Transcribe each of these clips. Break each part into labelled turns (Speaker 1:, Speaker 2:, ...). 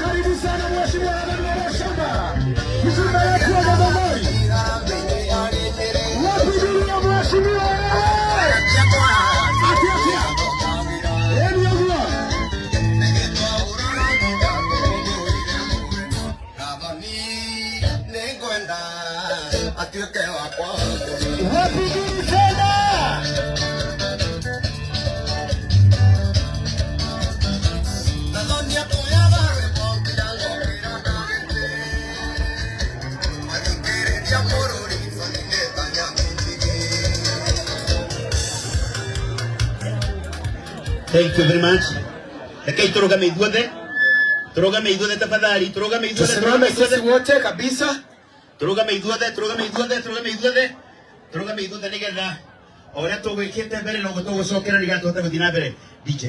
Speaker 1: Karibu sana Mheshimiwa Laban Shamba, mjumbe wetu wa Gavamoi. Wapi dunia mheshimiwa? Atia atia. Eni ogwo. Wapi ngiri tena?
Speaker 2: Thank you very much. Rekei turugame ithuothe. Turugame ithuothe tafadhali, turugame ithuothe.
Speaker 1: Tusimame sisi wote kabisa.
Speaker 2: Turugame ithuothe, turugame ithuothe, turugame ithuothe. Turugame ithuothe nigetha o ũrĩa tũgwĩkĩte mbere noguo tũgũcokera nĩgetha tũhote gũthiĩ na mbere. DJ.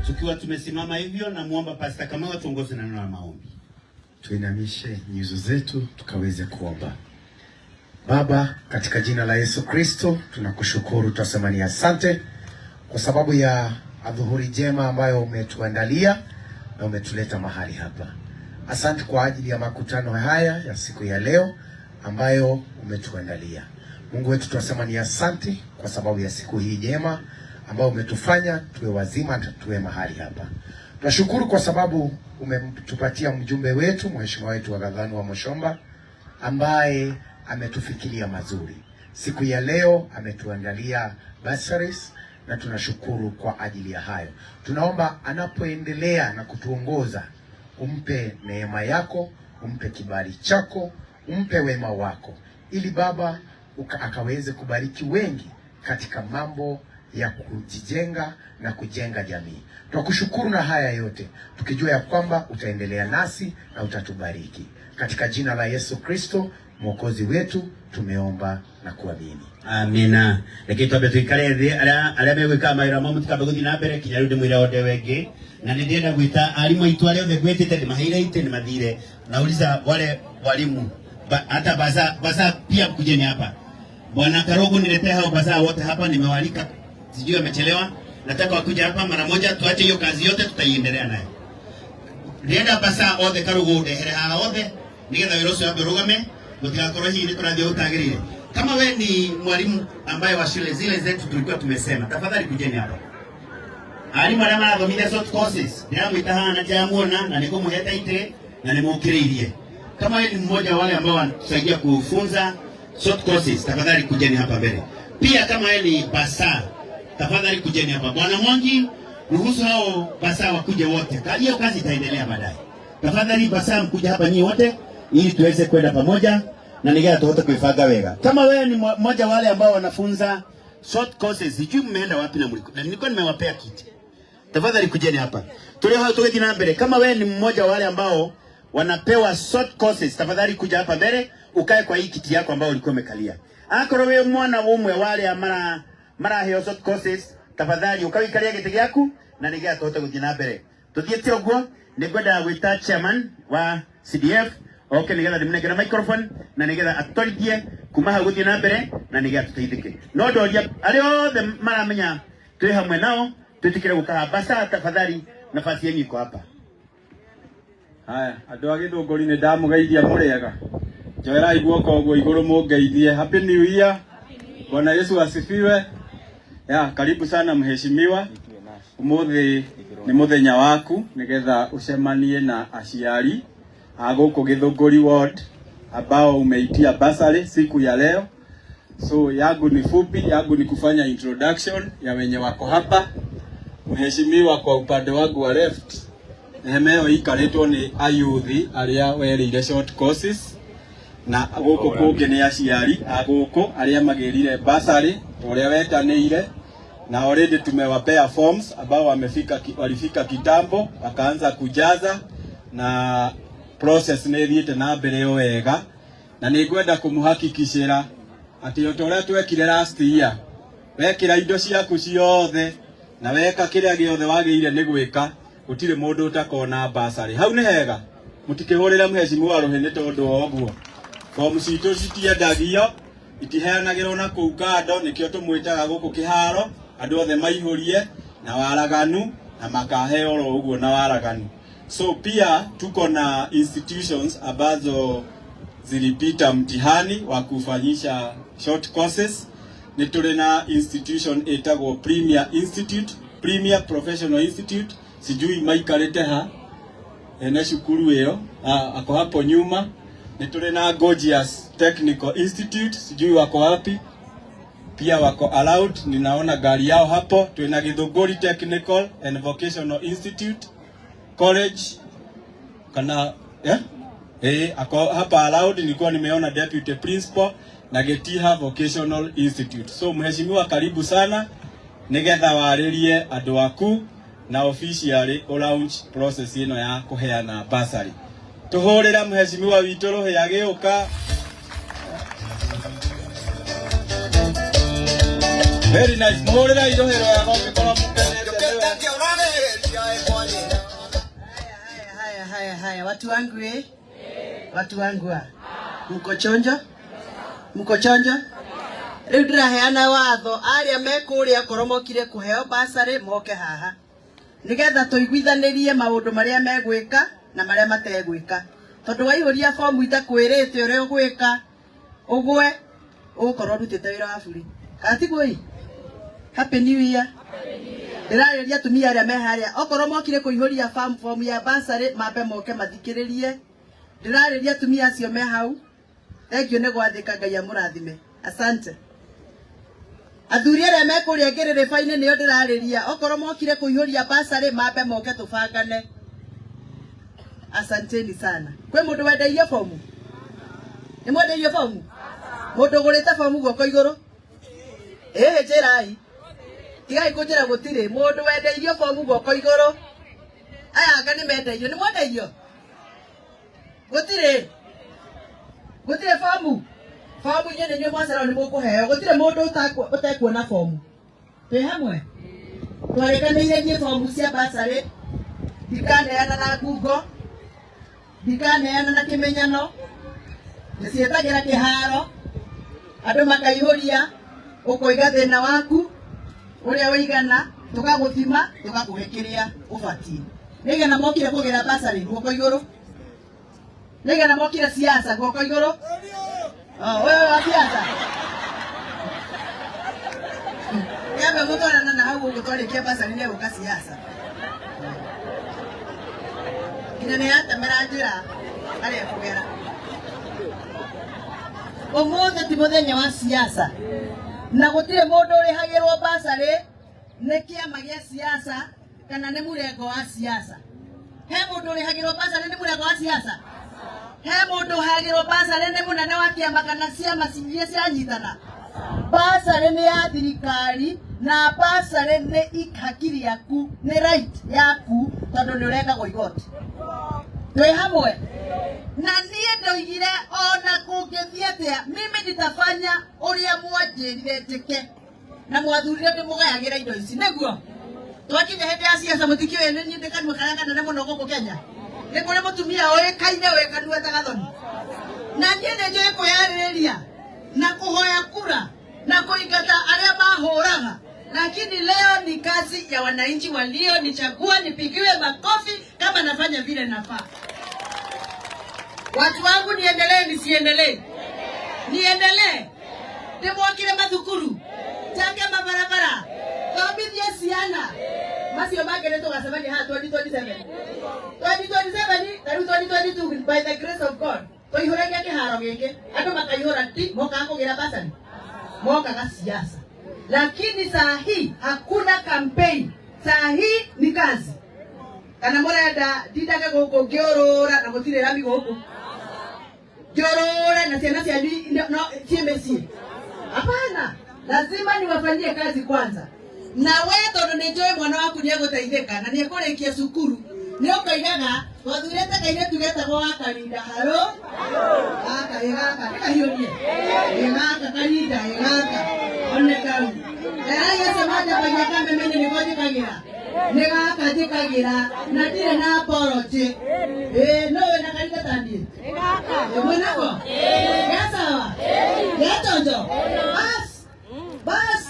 Speaker 2: Tukiwa tumesimama hivyo, namuomba Pastor Kamau tuongoze na neno la maombi.
Speaker 1: Tuinamishe nyuso zetu tukaweze kuomba. Baba, katika jina la Yesu Kristo tunakushukuru, tunasema ni asante kwa sababu ya adhuhuri njema ambayo umetuandalia na umetuleta mahali hapa. Asante kwa ajili ya makutano haya ya siku ya leo ambayo umetuandalia. Mungu wetu, tunasema ni asante kwa sababu ya siku hii njema ambayo umetufanya tuwe wazima na tuwe mahali hapa. Tunashukuru kwa sababu umetupatia mjumbe wetu, mheshimiwa wetu wa Gathanu wa Muchomba ambaye ametufikiria mazuri. Siku ya leo ametuandalia bursaries na tunashukuru kwa ajili ya hayo. Tunaomba anapoendelea na kutuongoza, umpe neema yako, umpe kibali chako, umpe wema wako, ili Baba akaweze kubariki wengi katika mambo ya kujijenga na kujenga jamii. Tunakushukuru na haya yote tukijua ya kwamba utaendelea nasi na utatubariki. Katika jina la Yesu Kristo Mwokozi wetu tumeomba na kuamini.
Speaker 2: Amina. Reke twambe tuikare thi aria aria megwika mawira mao mutikambe guthii na mbere kinya riu ndimwire onde wengi na nĩ ndĩrenda gwĩta arimũ aitũ arĩa othe ngwĩtĩte ndĩmaheire itĩ nĩ Nauliza wale walimu hata basa basa pia kujeni hapa. Bwana Karogo, niletee hao basa wote hapa, nimewalika, sijui amechelewa. Nataka wakuja hapa mara moja, tuache hiyo kazi yote, tutaiendelea nayo. Ndĩrenda basa othe Karogo ndehere haha othe nigetha wĩra ũcio wambe ũrũgame, gũtigakorwo hihi nĩ tũrathiĩ ũtagĩrĩire. Kama we ni mwalimu ambaye wa shule zile zetu tulikuwa tumesema, tafadhali kujeni hapa. Arimũ arĩa marathomithia short courses ndĩramwĩta haha na ndĩramuona na nĩngũmũhete itĩ na nĩmũkĩrĩirie. Kama wewe ni mmoja wa wale ambao wanatusaidia kufunza short courses, tafadhali kujeni hapa mbele. Pia kama wewe ni basa, tafadhali kujeni hapa. Bwana Mwangi, ruhusu hao basa wakuje wote. Hiyo kazi itaendelea baadaye. Tafadhali basa mkuja hapa nyinyi wote ili tuweze kwenda pamoja na nigetha tuhote kuifaga wega. Kama wewe ni mmoja wale ambao wanafunza short courses, sijui mmeenda wapi na mliko. Na nilikuwa nimewapea kiti. Tafadhali kujeni hapa. Tulio hao tuweki na mbele. Kama wewe ni mmoja wale ambao wanapewa short courses, tafadhali kuja hapa mbele Ukae kwa hii kiti yako ambayo ulikuwa umekalia. Akorwo wi mwana umwe wa aria mara maraheo short courses, tafadhali ukawikaria giti giaku na nigetha tuhote guthii na mbere. Tuthiite uguo ningwendaga gwita chairman wa CDF oke nigetha ndimunengere microphone na nigetha atwarithie kuma hau guthii na mbere na nigetha tuteithike. No ndoria aria othe maramenya twi hamwe nao twitikire gukaha basa, tafadhali nafasi yenyu iko hapa.
Speaker 3: Haya, andu a Githunguri ni ndamugeithia muriega. Njoerai guoko uguo iguru mungeithie. Happy New Year. Bwana Yesu asifiwe. Ya, karibu sana mheshimiwa. Umuthi ni muthenya waku nigetha ucemanie na aciari a guku Githunguri ward ambao umeitia basari siku ya leo. So yangu ni fupi, yangu ni kufanya introduction ya wenye wako hapa. Mheshimiwa, kwa upande wangu wa left hema ĩyo ĩikarĩtwo nĩ ayuthi arĩa werĩire short courses na gũkũ kũngĩ nĩ aciari a gũkũ arĩa magĩrire basari ũrĩa wetanĩire na already tumewapea forms ambao wamefika, walifika kitambo wakaanza kujaza na process nĩ ĩthiĩte na mbere o wega na nĩ ngwenda kũmũhakikishĩra atĩ o ta ũrĩa twekire last year, wekĩra indo ciaku ciothe na weka kĩrĩa gĩothe wagĩrĩire nĩ gwĩka, gũtirĩ mũndũ ũtakona basarĩ. Hau nĩ hega, mũtikĩhũrĩre mheshimiwa rũhĩ nĩ tondũ wa ũguo. Fomu citũ citiendagio, itiheanagĩrwo na kũu kando, nĩkĩo tũmwĩtaga gũkũ kĩharo andũ othe maihũrie na waraganu na makaheo oro ũguo na waraganu. So pia tuko na institutions ambazo zilipita mtihani wa kufanyisha short courses. Nĩ tũrĩ na institution ĩtagwo Premier Institute, Premier Professional Institute, sijui maikarĩte ha ene cukuru ĩyo, ako hapo nyuma. Nĩ tũrĩ na Gorgeous Technical Institute, sijui wako wapi, pia wako allowed, ninaona gari yao hapo. Tuna Githunguri Technical and Vocational Institute College kana yeah? Ako hapa allowed, nilikuwa nimeona deputy principal na Getiha Vocational Institute. So mheshimiwa, karibu sana nigetha warĩrie andũ aku na officially launch process ĩno ya kũheana basari. Tuhũrĩre mheshimiwa witũ rũhĩ agĩũka. Very nice. Muhũrĩre rũhĩ rwega ũngĩkorwo mũkenete nĩwe.
Speaker 4: Haya, haya, haya, watu wangu eh? Watu wangu ah. Mko chonjo? Mko chonjo? Riu ndiraheana watho aria me kuria korwo mokire kuheo basarĩ moke haha nigetha tuiguithanirie maundu maria megwika na maria mategwika, tondu waihuria fomu itakwirite uria ugwika ugwe ugukorwo urutite wira wa buri. Kana tiguo ii? Happy New Year. Ndĩrarĩria atumia arĩa me harĩa okorwo mokire kũihũria form ya basarĩ mambe moke mathikĩrĩrie. Ndĩrarĩria atumia acio me hau, thengio nĩ gwathĩka, Ngai amũrathime, asante. Athuri arĩa me kũrĩa ngĩrĩrĩba-inĩ nĩo ndĩrarĩria, okorwo mokire kũihũria basarĩ mambe moke tũbangane. Asanteni sana. Kwĩ mũndũ wendeirio bomu? Nĩ mwendeirio bomu? Mũndũ ũgũrĩte bomu guoko igũrũ? Ĩhĩ, njĩrai. Tigai kũnjĩra gũtirĩ. Mũndũ wendeirio bomu guoko igũrũ? Aya anga nĩ mendeirio. Nĩ mwendeirio? Gũtirĩ. Gũtirĩ bomu? Bomu inyuĩ nĩ inyuĩ mwacererwo nĩ mũkũheo. Gũtirĩ mũndũ ũtekuona bomu. Twĩ hamwe? Twarĩkanĩire niĩ bomu cia basarĩ ndikaneana na ngungo, ndikaneana na kĩmenyano, ndĩciĩtagĩra kĩharo, andũ makaihũria, ũkoiga thĩna waku ũrĩa ũigana, tũkagũthima, tũgakũhe kĩrĩa ũbatiĩ. Nĩigana mokire kũgĩra basarĩ guoko igũrũ? Nĩigana mokire siasa guoko igũrũ? Oh, wewe wa siasa? Yambe gũtwarana na hau ũguo twarĩkia basarĩ nĩ egũka siasa. Nginya nĩ yatemera njĩra harĩa ekũgera. Ũmũthĩ ti mũthenya wa siasa na gũtirĩ mũndũ ũrĩhagĩrwo basarĩ nĩ kĩama gĩa siasa kana nĩ mũrengo wa siasa. He mũndũ ũrĩhagĩrwo basarĩ nĩ mũrengo wa siasa? He mũndũ ũhagĩrwo basarĩ nĩ mũnene wa kĩama kana ciama iria cianyitana? Basarĩ nĩ ya thirikari na basarĩ nĩ hakiri yaku, nĩ right yaku, tondũ nĩ ũrengagwo igoti. Twĩ hamwe? Na niĩ ndoigire ona kũngĩthiĩ atĩa, mimi nitafanya ũrĩa mwanjĩrire njĩke. Na mwathurire ndĩmũgayagĩra indo ici nĩguo twakinya hĩndĩ ya siasa mũtikĩũĩ nĩ niĩ ndĩ kanua karĩa kanene mũno gũkũ Kenya. Nĩ kũrĩ mũtumia ũĩkaine wĩ kanua ta gathoni. Na niĩ nĩ njũĩ kwĩyarĩrĩria na kũhoya kura na kuingata arĩa mahũraga, lakini leo ni kazi ya wananchi walionichagua nipigiwe makofi kama nafanya vile nafaa. Watu wangu, niendelee nisiendelee? Niendelee? Ndimwakire mathukuru, njake mabarabara, thomithie ciana macio mangĩ nĩ tũgacemania haha 2027 2027 ta rĩu 2022, by the grace of God tũihũragia kĩharo gĩkĩ, andũ makaihũra, ti mokaga kũgĩra basari, mokaga siasa. Lakini saa hii hakuna campaign, saa hii ni kazi. Kana mũrenda ndindage gũkũ ngĩũrũra na gũtirĩ rami gũkũ ngĩũrũre na ciana cianyu no ciĩ mĩciĩ? Hapana, lazima niwafanyie kazi kwanza. Na we tondu nĩ njũĩ mwana waku nĩ egũteithĩka na nĩ ekũrĩkia cukuru, nĩ ũkoigaga twathurĩte kairĩtu getagwo wa Karinda haro gaka ĩ gaka nĩ kahiũrie ĩ gaka Karinda ĩ gaka one kau erai acio manjambagia kameme-inĩ nĩko njĩkagĩra nĩ gaka njĩkagĩra na ndirĩ na apology. Ĩ no wĩna Karinda ta niĩ mwĩnako gesawa gechonjo bas bas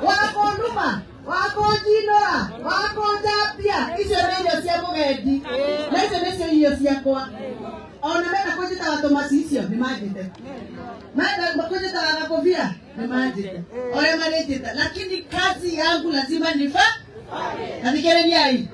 Speaker 4: wakũnduma wakũnjinũra wakũnjambia icio nĩ irio cia mũgendi na icio nĩcio irio ciakwa. Ona menda kũnjĩtaga tũmaci icio nĩ manjĩte, menda kũnjĩtaga gakũbia nĩ manjĩte, ũrĩa marĩnjĩta, lakini kazi yangu lazima nifa na thikĩrĩriai.